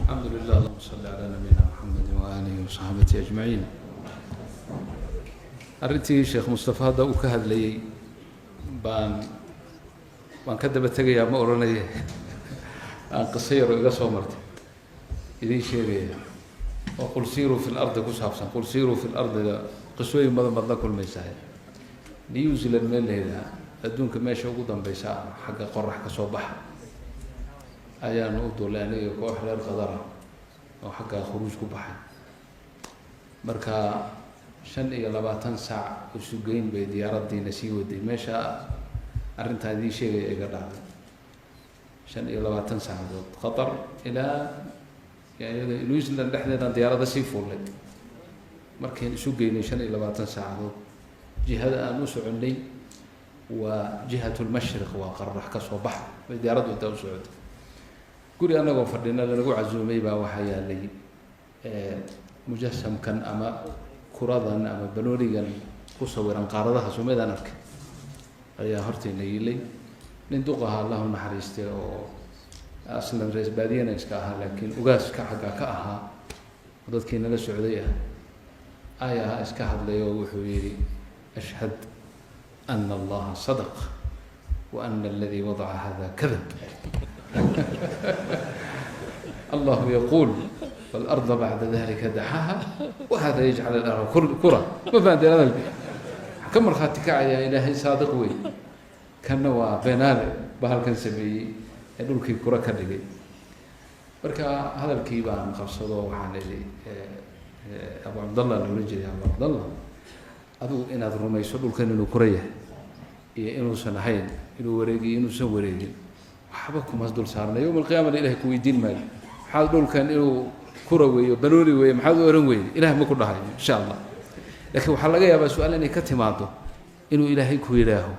Alxamdu lilah, allahuma salli calaa nabiyina Muxamedi waaalihi wasaxaabatihi ajmaciin. Arrintii Sheekh Mustafa hadda uu ka hadlayey baan ka daba tegayaa, ma odhanaya, aan qiso yaro iga soo martay idiin sheegaya oo "قل سيروا في الأرض" ku saabsan. "قل سيروا في الأرض" da qisooyin badan baad la kulmaysaa. New Zealand meel la yidhaha, adduunka meesha ugu dambeysa xagga qorax ka soo baxa, ayaanu u duulay aniga koox reer Qadara oo xaggaa khuruuj ku baxay. Marka 25 saac isugeyn bay diyaaraddiina sii waday. Meesha arrintaan idiin sheegaya iga dhacday, 25 saacadood Qatar ilaa New Zealand dhexdeedaan diyaaradda sii fuullay. Markayn isu geynay 25 saacadood, jihada aan u soconnay waa جهة المشرق, waa qorax ka soo baxa bay diyaaraddu intaa u socotay. Guri anagoo fadhina lanagu casuumay baa waxaa yaalay mujasamkan ama kuradan ama banoonigan ku sawiran qaaradaha. Sumeydaan arkay ayaa hortayna yiilay. Nin duq ahaa, Allahu naxariistay, oo aslan rees baadiyana iska ahaa, laakiin ugaaska xaggaa ka ahaa oo dadkii nala socday ah, ayaa iska hadlay oo wuxuu yihi: "أشهد أن الله صدق وأن الذي وضع هذا كذب. الله يقول: والأرض بعد ذلك دحاها وهذا يجعل الأرض كرة." Ma fahanteen hadalki? Waxaa ka markhaati kacayaa Ilaahay saadiq wey, kanna waa beenaale bahalkan sameeyey ee dhulkii kura ka dhigay. Marka hadalkii baan qabsado, waxaan idhi, Abu Cabdallah la ohan jiray, "Abu Cabdallah, adigu inaad rumayso dhulkan inuu kura yahay iyo inuusan ahayn, inuu wareegiyo inuusan wareegin, waxba kuma dul saarna. Yowma alqiyaamana Ilahay ku weydiin maayo maxaad dhulkan inuu kura weeyo, banooni weeye, maxaad u ohan weyde. Ilaah ma ku dhahayo, insha Allah. Laakiin waxaa laga yaabaa su-aal inay ka timaado, inuu Ilaahay ku yidhaaho: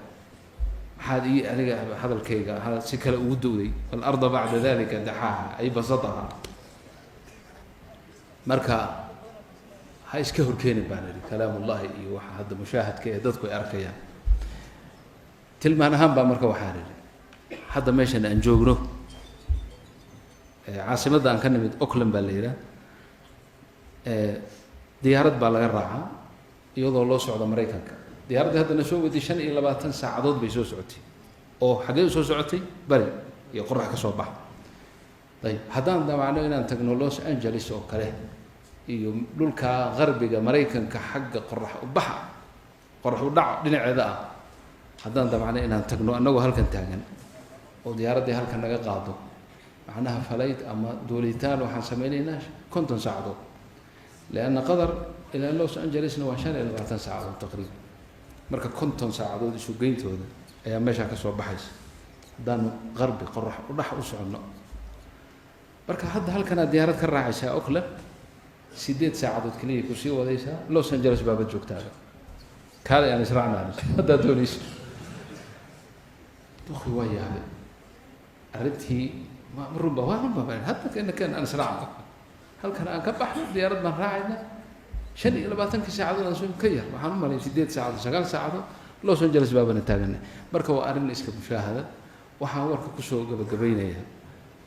maxaad ii aniga hadalkayga si kale ugu dowday? والأرض بعد ذلك دحاها أي بسطها. Marka ha iska horkeenin," baan idhi, "كلام الله iyo waxa hadda mushaahadka ee dadku ay arkayaan." Tilmaan ahaan baa marka waxaan idhi, hadda meeshan aan joogno, caasimadda aan ka nimid Auckland baa la yidhaah, diyaarad baa laga raacaa iyadoo loo socdo Maraykanka. Diyaaraddii haddana soo waday 25 saacadood bay soo socotay, oo xaggee u soo socotay? Bari iyo qorax ka soo bax. Ayib, haddaan damacno inaan tagno Los Angeles oo kale iyo dhulka qarbiga Maraykanka xagga qorax ubaxa, qorax udhac dhinaceeda ah, haddaan damacno inaan tagno annagoo halkan taagan oo diyaaraddii halkan naga qaado, macnaha flight ama duulitaan, waxaan sameynaynaa 50 saacadood, لأن Qatar ilaa Los Angelesna waa 25 saacadood taqriiban. Marka 50 saacadood isu geyntooda ayaa meeshaa ka soo baxaysa haddaanu qarbi qorax udhax u soconno. Marka hadda halkanaad diyaarad ka raacaysaa Auckland, 8 saacadood keliya kusii wadaysaa, Los Angeles baabad joogtaaba. Kaalay aan israacnaan haddaad doonayso." Duqi waa yaabay arrintii. Ma runba? Waa runba. Hadda kana kan aan israacno, halkan aan ka baxno, diyaarad baan raacayna, 25kii saacadood aan soo ka yar, waxaan u malay 8 saacadood, 9 saacadood, Los Angeles baabana taagana. Marka waa arrin iska mushaahada. Waxaan warka kusoo gabagabaynayaa,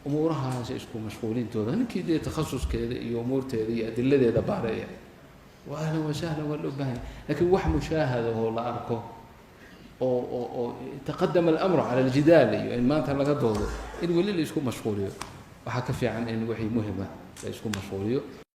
umuurahaas isku mashquulintooda, ninkii dee takhasuskeeda iyo umuurteeda iyo adiladeeda baareeya, wa أهلا وسهلا, waa loo baahanya. Lakin wax mushaahada oo la arko oo تقدم الأمر على الجدال iyo in maanta laga doodo, in weli la isku mashquuliyo, waxaa ka fiican in wixii muhima la isku mashquuliyo.